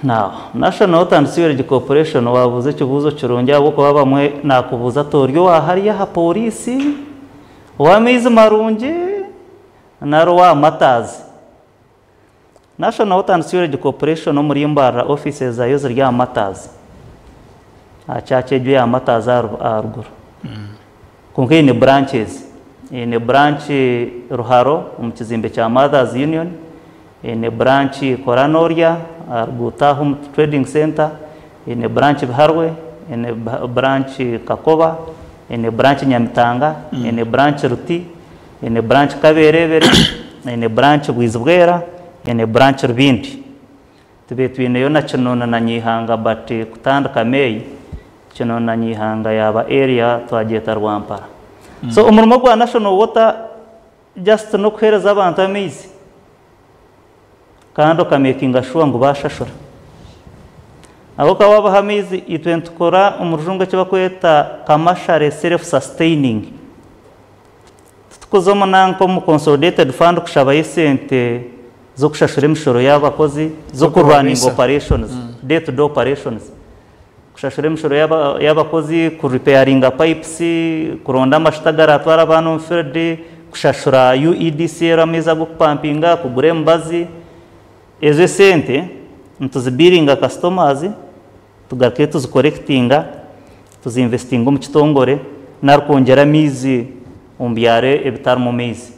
Now, National Water and Sewerage Corporation waabuuza ekibuuzo kirungi ahabw'okuba abamwe naakubuuza ati ori owa hariya aha pooriisi, ow'amaizi marungi nari owa Mataazi? National Water and Sewerage Corporation omuri Mbarara offices zaayo ziri aha Mataazi, aha church egyo eya Mataazi aha ruguru. Kwonka eine branches, eine branch Ruharo omu kizimbe kya Mothers Union, eine branch Koranorya aha ruguuto aho omu trading centre, eine branch Biharwe, eine branch Kakoba, eine branch Nyamitanga, eine branch Ruti, eine branch Kabeerebere, eine branch Bwizibwera, eine branch Rubindi. Tubaire twineyo na Kinoni na Nyaihanga but kutandika May, Kinoni na Nyaihanga yaaba area twagyeta Rwampara. So omurimo gwa National Water just n'okuheereza abantu amaizi kandi okamekinga sure ngu baashashura. Ahabw'okuba waabaha amaizi itwe nitukora omu rujungu eki barikweta commercially self sustaining. Titukuza omu nanka omu consolidated fund kushabayo esente z'okushashura emishoro y'abakozi, z'oku running operations, day to day operations. Kushashura emishoro y'abakozi, ku repairinga pipes, kuronda amashuta agaratwara abaana omu field, kushashura UEDCL amaizi ag'okupampinga, kugura emibazi. Ezo esente nituzibiiringa customers, tugaruke tuzikorekitinga, tuzinvesitinga omu kitongore nari kwongyera amaizi omu byaro ebitarimu maizi.